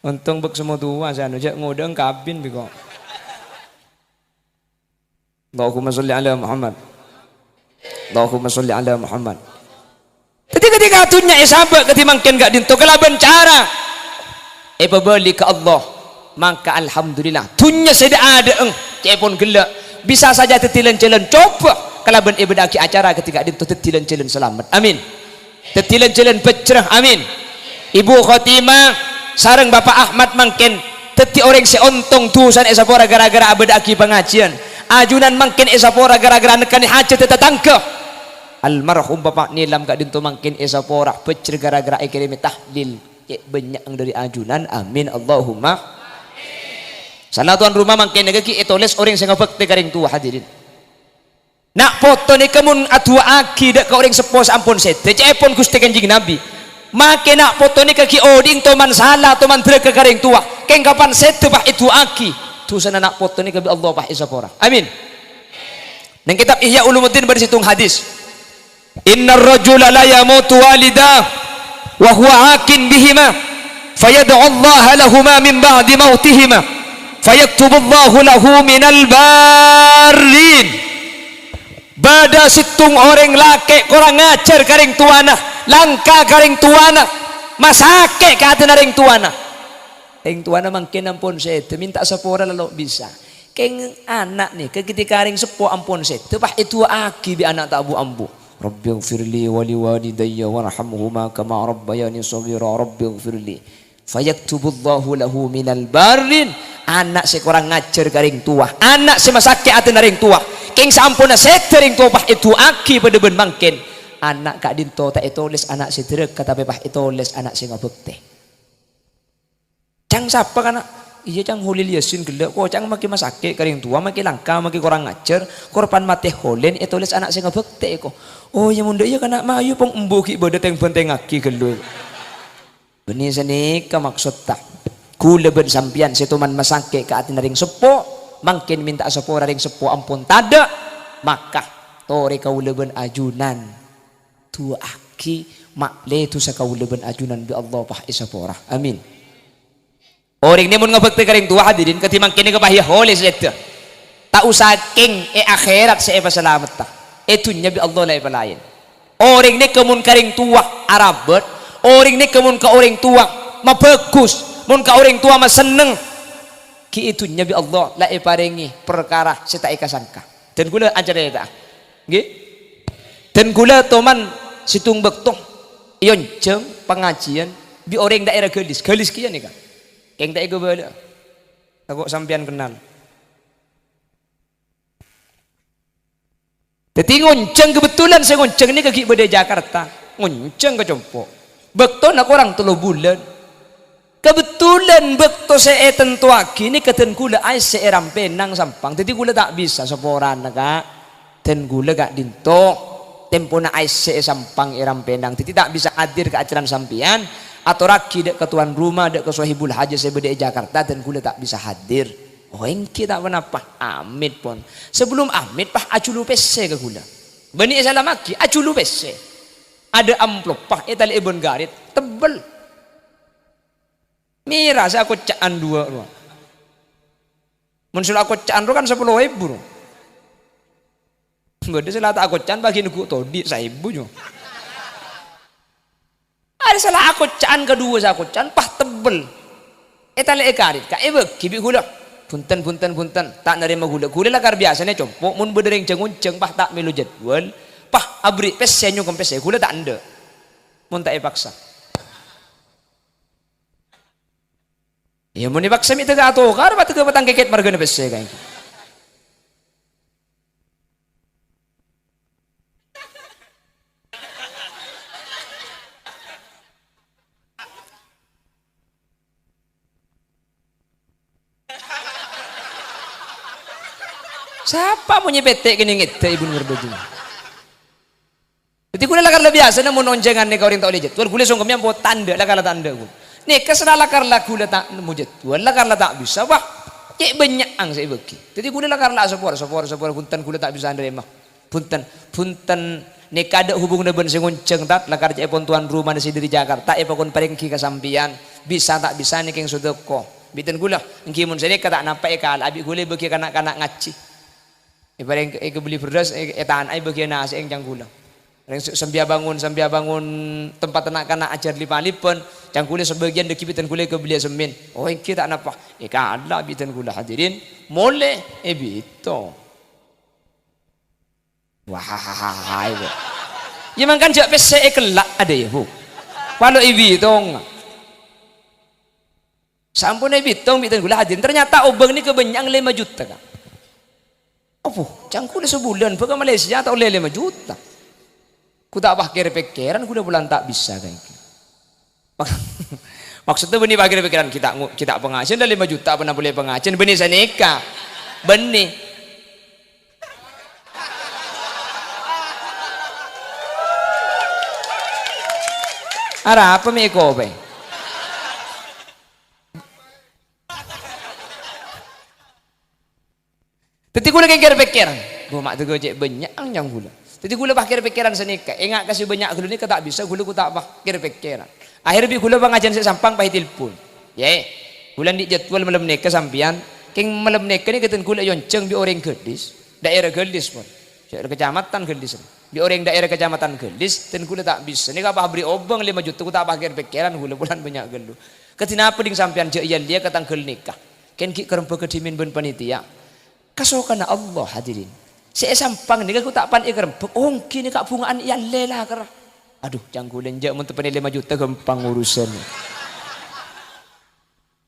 Ontong bâk semmo towa, sè anu, jhâ' ngoḍâng kabin bi' ko'. Allahumma sholli ala Muhammad. Allahumma sholli ala Muhammad. Dhâddhi, ketika dhunnya èsabâ' kadhi mangkèn ka'ḍinto kalabân cara èpabâli ka Allah, maka alhamdulillah, dhunnya sè ḍâ'-aḍâ'eng ca'èpon ghellâ' bisa saja dhâddhi lan-jhâlân coba kalabân èbâḍâ'aghi acara kadhi ka'ḍinto dhâddhi lan-jhâlân salamet. Amin. Dhâddhi lan-jhâlân bhâjjhrâ. Amin. Ibu Khotimah sareng Bapak Ahmad mangkèn dhâddhi orèng sè ontong, dhusana èsapora ghârâ-ghârâ abâḍâ'aghi pangajhiyân. Ajunan mangkèn èsapora ghârâ-ghârâ nekkanè hajhâddhâ tatangghâ. Almarhum Bapak Nilam ka'ḍinto mangkèn èsapora bhâjjhrâ ghârâ-ghârâ èkèrèmè tahlil. Cè' bânnya' ḍâri ajunan. Amin. Allahumma. Sala tuan rumah mangkèn nèka ghi' ètolès orèng sè ngabhâktè ka rèng towa, hadirin. Na' poto nèka mon adu'aaghi ḍâ' ka orèng seppo sè ampon sèdhâ, ca'èpon Ghustè Kanjeng Nabi, "Makè na' poto nèka ghi' oḍi'na toman sala, toman ḍârâka ka rèng towa, kèng kapan sèdhâ pas èdu'aaghi, dhusana na' poto nèka bi' Allah pas èsapora." Amin. Neng kitab Ihya Ulumuddin bâḍâ sèttong hadis. "Innar rajula la yamutu walidah wa huwa akin bihima, fayad'ullaha lahuma min ba'di mautihima, fayaktubullahu lahu minal barrin." Bâḍâ sèttong orèng lakè' korang ajhâr ka rèng towana, langka ka rèng towana, masakè' ka atèna rèng towana. Rèng towana mangkèn ampon sèdhâ, mènta sapora lalo bisa. Kèng ana' nèka ketika rèng seppo ampon sèdhâ, pas èdu'aaghi bi' ana' ta' bu-ambu. "Rabbighfirli wa liwalidayya warhamhuma kama rabbayani shaghira, Rabbighfirli." Fayaktubullahu lahu minal barrin. Ana' sè korang ajhâr ka rèng towa, ana' sè masakè' atèna rèng towa. Kèng saamponna sèdhâ rèng towa pas èdu'aaghi paḍâ bân mangkèn. Ana' ka'ḍinto ta' ètolès ana' sè ḍârâka, tapè pas ètolès ana' sè ngabhâktè. Cang sapa kana'? Iyâ, cang Kholil Yasin ghellâ'. Ko' cang makè masakè' ka rèng towa, makè langka, makè korang ajhâr, korban matè Kholil ètolès ana' sè ngabhâktè ko'. Oh, iyâ, mon ḍâ' iyâ kana' mayu pong embu ghi' bâḍâ tèng-bhântèngngaghi ghâllu. Bânnè sanèka maksoddhâ. Kaulâ bân sampèyan sè toman masakè' ka atèna rèng seppo, mangkèn mènta'a sapora rèng seppo ampon tadâ', maka torè kaulâ bân ajunan du'aaghi, ma'lè dhusa kaulâ bân ajunan bi' Allah pas èsapora. Amin. Orèng nè mon ngabhâktè ka rèng towa, hadirin, kadhi mangkèn nèka pas ya holè sè cèdhâ. Ta' osa kèng è akhèrat sè èpasalametta. È dhunnya bi' Allah la èpalaèn. Orèng nèka mon ka rèng towa arabât, orèng nèka mon ka orèng towa mabhâghus, mon ka orèng towa masenneng, ghi' è dhunnya bi' Allah la èparèngè parkara sè ta' èkasangka. Dân kaulâ acarèta'a. Ngghi? Dân kaulâ toman sèttong bâkto èonjhâng pangajiyân bi' orèng daerah Galis. Galis kèya nèka. Kèng ta' èkabâlâ'â. Tako' sampèyan kennal. Dhâddhi ngonjhâng, kebetulan sè ngonjhâng nèka ghi' bâdâ è Jakarta. Ngonjhâng ka compo'. Bâktona korang tello bulân. Kabhâtolan bâkto sè ètantowaghi nèka dân kaulâ aèssè è Rampènang Sampang. Dhâddhi kaulâ ta' bisa saporana, Ka'. Dân kaulâ ka'dinto tempona aèssè è Sampang è Rampènang. Dhâddhi ta' bisa hadir ka acarana sampèyan. Atorraghi dâ' ka towan roma, dâ' ka sohibul hajat sè bâdâ è Jakarta, dân kaulâ ta' bisa hadir. Oh, èngghi ta' ponapa. Amit pon. Sabellunna amit, pas ajhulu pèssè ka kaulâ. Bânnè èsalamaghi, ajhulu pèssè. Adâ' amploppa, ètalè'è bân karèt, tebbel. Mèra sè akocca'an duwâ' rowa. Mon sè la akocca'an rowa kan sapolo èbu rowa. Bâdâ sè la ta' akocca'an paghi' neggu' todhi' saèbu jâ. Arè sè la akocca'an kaduwâ sè akocca'an pas tebbel. Ètalè'è karèt, Ka', èbâghi bi' kaulâ. Bhunten, bhunten, bhunten. Ta' narèma kaulâ. Kaulâ lakar biyasana compo', mon bâdâ rèng jhâng-onjhâng pas ta' mèlo jadwal, pas aberri' pèssè, nyokom pèssè, kaulâ ta' endâ'. Mon ta' èpaksa. Iyâ, mon èpaksa mè' tèghâ atokar, pas tèghâ patang kèkèt marghâna pèssè kaènggi. Sapa mon nyèpètè' kènè' ngèdhâ' èbun ngèrbâjhi? Dhâddhi kaulâ lakar la biyasana mon onjhângan nèka orèng ta' ollè jadwal, kaulâ songkem nyampo tandhâ, lakar la tandhâ kaulâ. Nèka sè la lakar la kaulâ ta' nemmo jadwal, lakar la ta' bisa, wah, cè' bânnya'an sè èbâghi. Dhâddhi kaulâ lakar la asapor, sapor, sapor, bhunten kaulâ ta' bisa narèma. Bhunten, bhunten, nèka adâ' hubunganna bân sè ngonjhâng, Tat, lakar ca'èpon towan romana sè dâri Jakarta, èpakon parèngaghi ka sampèyan. Bisa ta' bisa nèkèng sodâko. Bhunten kaulâ, èngghi mon sanèka ta' napa èkala'a bi' kaulâ èbâghi ka na'-kana' ngajhi. Èparèng èkabelli bherrâs, è-, ètana'a èbâghi nasè'èng cangghulâ. Rèng se-, sambiyâ bângon, sambiyâ bângon tempat na'-kana' ajhâr lip-alipan, cangghulâ sabâgiyân dâggi' bhunten kaulâ èkabelliyâ semmèn. Oh, èngghi ta' napa. Èkala'a bhunten kaulâ hadirin, molè èbitong. Wah, ibu. Iyâ mangkana jhâ' pèssè èkella' adâ, yâ, Bu. Palo èbitong. Sampon èbitong bhunten kaulâ hadirin. Ternyata obâng nèka bânnya'an lèma juta, Ka'. Apo, cangghulâ sabulân bâ' ka Malaysia ta' ollè lèma juta. Ghu ta' pas kèr-pèkkèran, kaulâ bulân ta' bisa kaènggi. Mak-, maksudnya bânnè pas kèr-pèkkèran, ghi' ta' ngo-, ghi' ta' pangajiyân la lèma juta, apa polè pangajiyân, bânnè sanèka. Bânnè. Arapa mè' èkopèng? Dhâddhi kaulâ kèr-pèkkèran. Ghu ma' tèghâ cè' bânnya'an cangghulâ. Dhâddhi kaulâ pas kèr-pèkkèran sanèka. Ènga' ka sè bânnya' ghâllu nèka ta' bisa, kaulâ ghu ta' pas kèr-pèkkèran. Akhèr bi' kaulâ pangajiyân sè sampang pas ètelpon. Yè, kaulâ andi' jadwal malem nèka sampèyan. Kèng malem nèka nèka dân kaulâ èonjhâng bi' orèng Gadis. Daerah Gadis, pon. Daerah Kecamatan Gadis. Bi' orèng daerah Kecamatan Gadis, dân kaulâ ta' bisa. Nèka pas aberri' obâng lèma juta, ghu ta' pas kèr-pèkkèran, kaulâ bulân bânnya' ghâllu. Kadhi napa dhing sampèyan jhâ' èyallèya ka tangghâl nèka? Kèng ghi' karembhâghâ dhimèn bân panitia. Kasokanna Allah, hadirin. Sè è sampang nèka ghu ta' pan èkarembhâk, ongghi nèka bhunga'an èyallè la kèra. Adhu, cangghulâ enjâ' mon teppanè lèma juta ghâmpang urusan.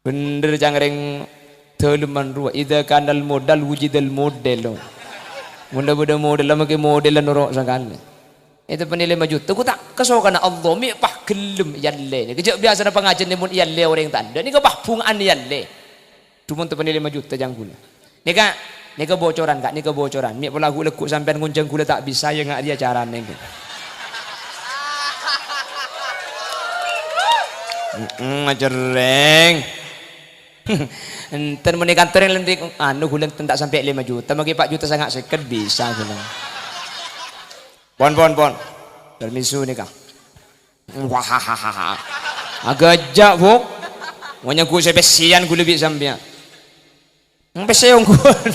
Bhender cangkèrèng dhâlemman rowa. Idza kanal modal wujidal model. Mon la bâdâ model, la makè model la noro' sakalè. Èteppanè lèma juta, ghu ta' kasokanna Allah, mè' pas ghellem èyallè. Nèka jhâ' biyasana pangajiyân mon èyallè orèng ta' endâ'. Nèka pas bhunga'an èyallè. Dhu mon teppanè lèma juta cangghulâ. Nèka, nèka bocoran, Ka', nèka bocoran. Mè' pola ghu-, lagghu' sampèyan ngonjhâng kaulâ ta' bisa, yâ nga' rèya carana, Ka'. Heeh, acerrèng. Enten mon è kantor lending, anu, ghulâ enten ta' sampè' lèma juta, maghi pa' juta sanga' sèket bisa ghulâ. Pon, pon, pon. Permisu nèka. Wah, agak aja, Bu. Mon nyangghu sè pèssèyan ghulâ bi' sampèyan. Pèssè ongghuwân.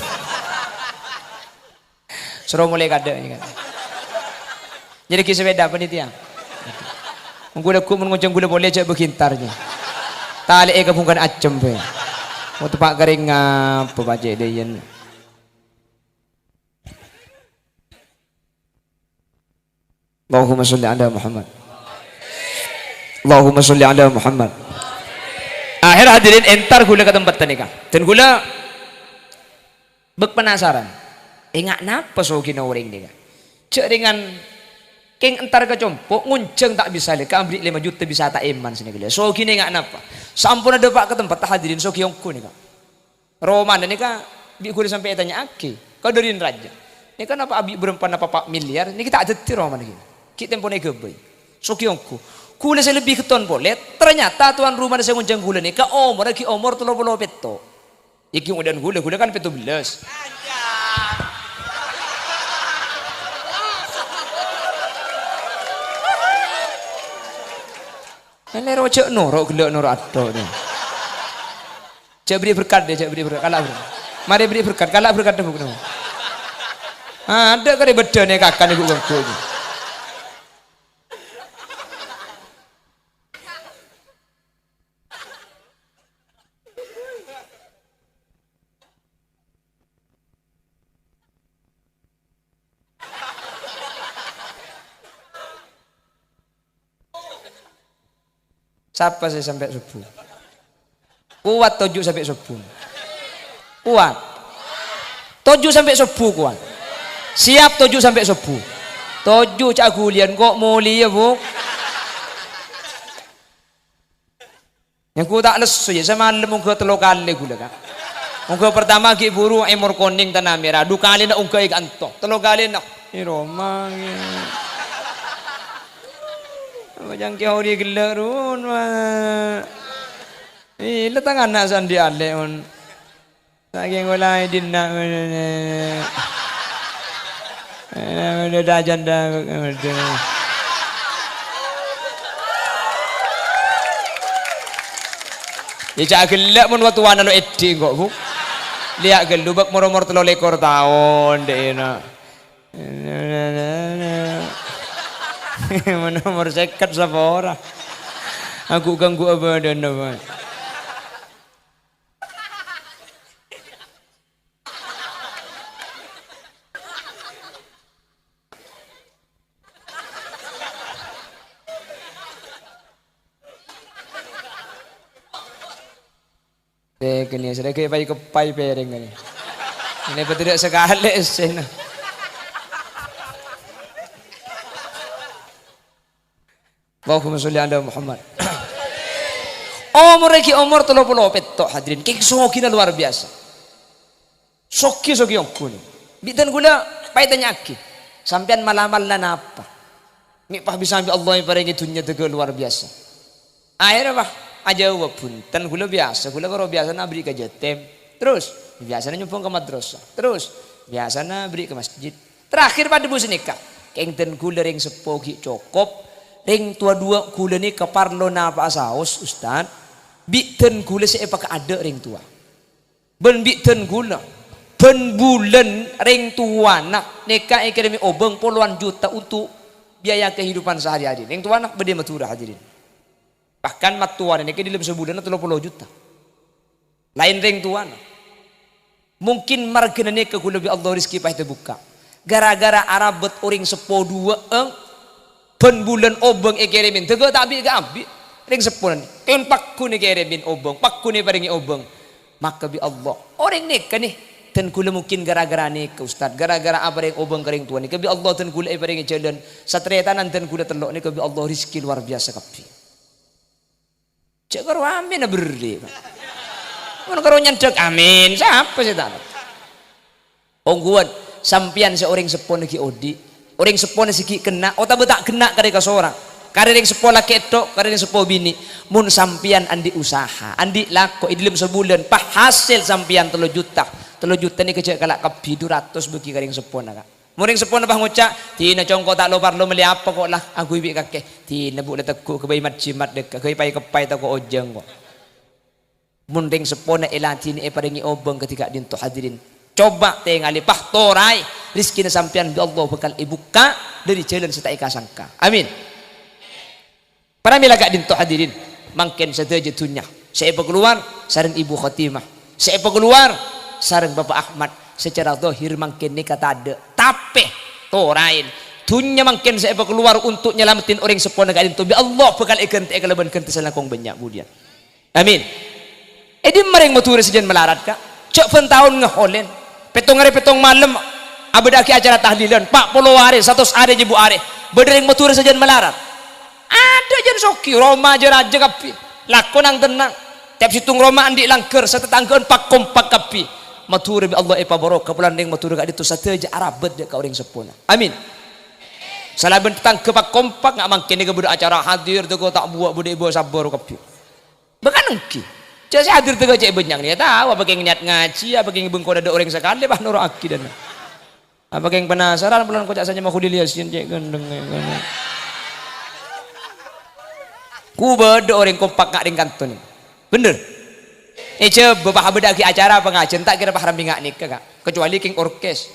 Soro molè kadâ' nèka. Nyarè'aghi sepeda panitia. Ongghu lagghu' mon ngonjhâng ghulâ polè jhâ' bâghi entar, jhâ'. Talè'è ka bungkana ajâm bhâi. Mon teppa' karèng ngapa, Pak Cèk Dèyèn? Allahumma sholli ala Muhammad. Allahumma sholli ala Muhammad. Akhèr hadirin entar ghulâ ka tempat nèka. Dan ghulâ bâk penasaran. Enga' napa soghina orèng nèka? Jhâ' rèngan kèng entar ka compo', ngonjhâng ta' bisa lè, ka abri' lèma juta bisa ta' èman sanèka lè. Soghina enga' napa? Samponna dâpa' ka tempat hadirin soghi ongghu nèka. Romana nèka bi' ghulâ sampè' ètanya'aghi, ka Dârin Rajâ. Nèka napa abi' bârâmpa napa pa' milyar, nèka ta' dhâddhi romana ghi. Ghi' tempona èghâbây. Soghi ongghu. Ghulâ sè lebbi ghetton polè, ternyata towan romana sè ngonjhâng ghulâ nèka omorra ghi' omor tello polo pètto'. Iki ngoḍâ'ân ghulâ, ghulâ kan pètto bellâs. Lèro jhâ' noro' ghellâ' noro' aḍḍo', nè. Jhâ' bherri' berkat, dè, jhâ' bherri' berkat, kala' berkat. Marè bherri' berkat, kala' berkat, Bu. Aḍâ' karè bâḍâna kakan ibu ganggu. Sapa sè sampè' sobbhu? Kowat toju' sampè' sobbhu. Kowat. Toju' sampè' sobbhu kowat. Siap toju' sampè' sobbhu. Toju' ca' ghuliyân ko' molèya, Bu. Nyangghu ta' lesso, yâ, samalem ongghâ tello kalè ghulâ, Ka'. Ongghâ pertama ghi' buru èmor konèng tana mèra, ḍu kalèna ongghâ è ka'ento, tello kalèna, è roma, yâ. Apa cangkè odi ghellâ' run, wa. Ih, la tangana sandi alè, mon. Sakèng ola è dinna', eh, eh, eh, eh, eh, eh, eh, eh, eh, eh, eh, eh, eh. Yâ, ca' ghellâ' mon wa towana lo' èdhi' engko', Bu. Lèya' ghâllu bâk mor-omor tello lèkor taon, dè'na. Mon omor sèket sapa ora? Aku ganggu abâḍâna, Pak. Eh, kènè' sèrè ghi' pai-keppai pèrèng kènè'. Kènè' bâdâ sakalè essèna. Allahumma sholli ala Muhammad. Omorra ghi' omor tello polo pètto', hadirin. Kèng soghina luar biasa. Sogi-sogi ongghu nè. Bi' dân ghulâ pas ètanya'aghi, "Sampèyan mal-amal la napa? Mè' pas bisa bi' Allah èparèngè dhunnya dhâgâ luar biasa." Akhèrra pas ajâwâb, "Bhunten, ghulâ biyasa, ghulâ karo biyasana aberri' ka jâtèm. Terros, biyasana nyombhâng ka madrasah. Terros, biyasana aberri' ka masjid." Terakhir paḍâ bu sanèka, "Kèng dân ghulâ rèng seppo ghi' cokop, rèng towa ḍuwâ' ghulâ nèka parlo napa'a saos, Ustad. Bi' dân ghulâ sè èpakaḍâ' rèng towa." Bân bi' dân ghulâ, bân bulân rèng towana nèka èkèrèmè obâng polowan juta untuk biaya kehidupan sehari-hari. Rèng towana bâḍâ è Madhurâ, hadirin. Bahkan mattowana nèka è ḍâlem sabulânna tello polo juta. Laèn rèng towana. Mungkin marghâna nèka ghulâ bi' Allah rejhekkè pas èbukka'. Gara-gara arabât orèng seppo ḍuwâ'âng, bân bulân obâng èkèrèmè, dhâgâ ta' bi'-kaabi'. Rèng seppona, kèng pagghun èkèrèmè obâng, pagghun èparèngè obâng. Maka bi' Allah, orèng nèka nè, dân ghulâ mungkin gara-gara nèka, Ustad, gara-gara aparèng obâng ka rèng towa nèka, bi' Allah dân ghulâ èparèngè jhâlân, sataretanan dân ghulâ tello' nèka bi' Allah rejhekkè luar biasa kabbhi. Jhâ' karo amin aberri', Pak. Mon karo nyandhâk amin, sapa sè ta'? Ongghuwân, sampèyan sè orèng seppona ghi' oḍi', orèng seppona sè ghi' ghenna', otabâ ta' ghenna' karè kasorang. Karè rèng seppo lakè' tok, karè rèng seppo binè'. Mon sampèyan andi' usaha, andi' lako, è dhâlem sabulân, pas hasèl sampèyan tello juta. Tello juta nèka jhâ' kala' kabbhi, du ratos bâgi ka rèng seppona, Ka'. Mon rèng seppona pas ngoca', "Dinah congko ta' lo-parlo mellè apa ko' la, angghuy bi' kakè." "Dinah, Bu', la tegghu' ghâbây mat-jimat dâ' ka, ghâbây pay-keppay tako' ojhâng ko'." Mon rèng seppona èladhinè èparèngè obâng kadhi ka'dinto hadirin. Coba tèngalè, pah, toraè, rejhekkèna sampèyan bi' Allah bhâkal èbukka' dhâri jhâlân sè ta' èka-sangka. Amin. Pramila ka'dinto hadirin, mangkèn sadhâjâ dhunnya sè èpakalowar sareng Ibu Khotimah, sè èpakalowar sareng Bapa' Ahmad, secara zahir mangkèn nèka tadâ', tapè toraèn. Dhunnya mangkèn sè èpakalowar untuk nyalameddhin orèng seppona ka'dinto bi' Allah bhâkal èghântè'è kalabân ghântè sè langkong bânnya' budiyân. Amin. È dimma rèng Madhurâ sajân malarat, Ka'? Jhâ' bân taon ngaholèn. Pèttong arè pèttong malem abâdâ'aghi acara tahlilan, pa' polo arè, satos arè, jhâbu arè. Bâdâ rèng Madhurâ sajân malarat. Adâ' jân soghi, roma jâ-rajâ kabbhi. Lako nang-tennang. Tiap sèttong roma andi' langghâr, satatangghâ'ân pa-kompak kabbhi. Madhurâ bi' Allah èpabarokah, polana rèng Madhurâ ka'dinto sadhâjâ arabât dâ' ka orèng seppona. Amin. Salabân tatangghâ pa-kompak, nga' mangkèn nèka bâdâ acara hadir, tako' ta' buwâ' bâdâ è bâbâ sabbhâr kabbhi. Bâkal ènggi. Jhâ' sè hadir tèghâ cè' bânnya' nèka, tao apa kèng nyat ngajhi, apa kèng bengko tadâ' orèng sakalè, pas noro' aghi dâna. Apa kèng penasaran, polana koca' sè nyama Kholil Yasin cè' ghendheng, ghendheng. Ku bâdâ orèng kompak nga' rèng kanto nèka. Bhender. È Jhâbâ pas abâdâ'aghi acara pangajiân, ta' kèra pas rambinga' nèka, Ka'. Kecuali kèng orkes.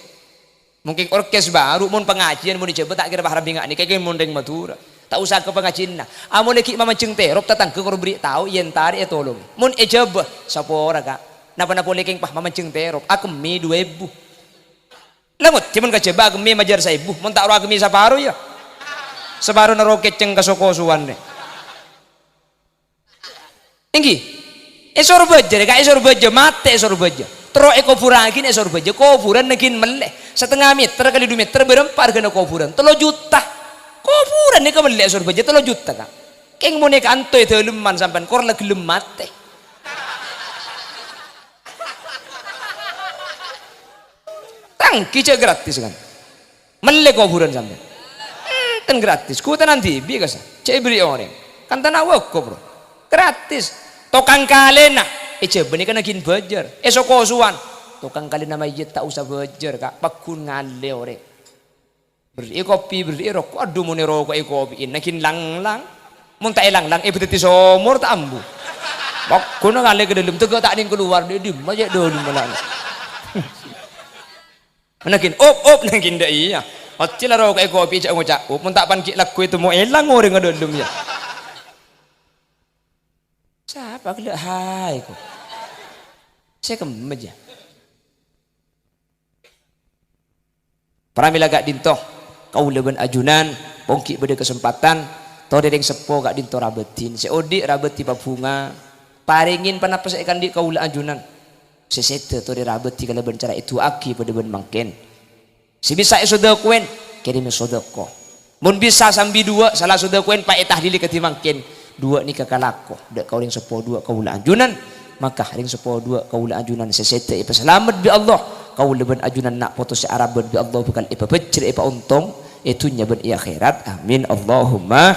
Mungkin orkes baru, mon pangajiân, mon è Jhâbâ ta' kèra pas rambinga' nèka, kèng mon rèng Madhurâ. Ta' osa ka pangajiânna. Amolè ghi' mamanjheng terop, tatangghâ kor bâri' tao, yèn tarè ètolong. Mon è Jhâbâ, sapora, Ka'. Napa-napa polè kèng pas mamanjheng terop, akemmè du èbu. La ngoddi mon ka Jhâbâ akemmè majâr saèbu, mon ta' ro akemmè saparo, yâ. Saparona ro kècèng kaso-kosowan, rè. Ènggi. È Sorbhâjâ, rè, Ka', è Sorbhâjâ, matè è Sorbhâjâ. Terro èkobhurraghi è Sorbhâjâ, kobhurânna ghi' mellè. Satengnga mèter kalè du mèter, bârâmpa arghâna kobhurân? Tello juta. Kobhurân nèka mellè è Sorbhâjâ, tello juta, Ka'. Kèng mon è kanto è dâlemman sampèyan, kor la ghellem matè. Tanggi jhâ' gratis, kan? Mellè kobhurân sampèyan. Enten gratis. Ghutana dhibi', kassa'. Jhâ' èberri' orèng. Kan tana wakop, bro. Gratis. Tokang kalèna. È Jhâbâ nèka ghi' bâjâr. È so-kosowan. Tokang kalèna mayyit ta' osa bâjâr, Ka'. Pagghun ngalè orèng. Berri'i kopi, berri'i roko'. Adhu, mon èroko'è kopi'na ghi' lang-lang. Mon ta' èlang-lang, èbâdâddhi somor ta' ambu. Pagghun ngalè ka dâlem, tèghâ ta' nèng kalowar, dâ' dimma cè' dâlem malana. Nangèng, "Up, up," nangèng dâ' iyâ. Occè la roko'è kopi jhâ' ngoca', "Up," mon ta' pan ghi' lagghu ètemmo èlang orèng è dâlem, yâ. Sapa ghellâ' haè, ko'? Sè kemma, yâ. Pramèla ka'dinto, kaulâ bân ajunan, ponggi bâdâ kasempadhân, torè rèng seppo ka'dinto rabâdhin. Sè odi' rabâdhi pabhunga, parèngè ponapa sè èkaandi' kaulâ ajunan. Sè sèdhâ torè rabâdhi kalabân cara èdu'aaghi padâ bân mangkèn. Sè bisa èsodâkowèn, kèrèmè sodâko. Mon bisa sambi duwâ', sala sodâkowèn, pas ètahlili kadhi mangkèn. Duwâ' nèka kalako, dâ' ka orèng seppo duwâ' kaulâ ajunan. Maka rèng seppo duwâ' kaulâ ajunan sè sèdhâ èpasalamet bi' Allah. Kaulâ bân ajunan na' poto sè arabât bi' Allah bhâkal èpabhâjjhrâ èpaontong è dhunnya bân è akhèrat. Amin. Allahumma.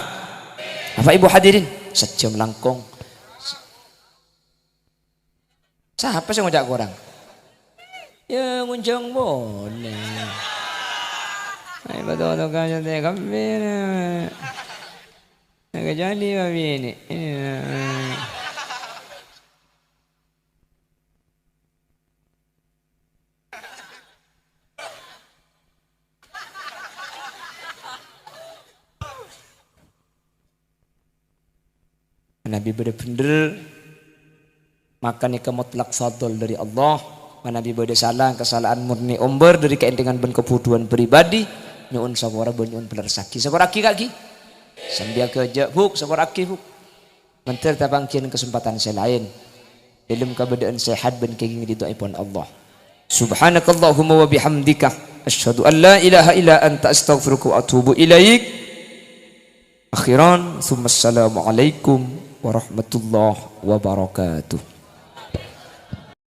Bapak Ibu hadirin, sajjhâm langkong. Sapa sè ngoca' korang? Yâ, ngonjhâng polè. Ayo, betul, betul, kan, santai, kabbhi. Nah, kecuali, Pak Bini. Ini, nah. Manabi bâdâ bhendher, maka nèka mutlak fadl dâri Allah. Manabi bâdâ sala, kasala'an murni ombâr dâri kaèntengan bân kabhudhuwân pribadi, nyo'on sapora bân nyo'on palerressaghi. Sapora'aghi, Ka', ghi. Sambi aghâjâ', Bu', sapora'aghi, Bu'. Mandhâr tapanggiyân kasempadhân sè laèn. Dâlem kabâdâ'ân sehat bân kèngèng ridhoèpon Allah. Subhanakallahumma wa bihamdika, asyhadu an la ilaha illa anta, astaghfiruka wa atubu ilaik. Akhiran, tsumma assalamualaikum warahmatullahi wabarakatuh.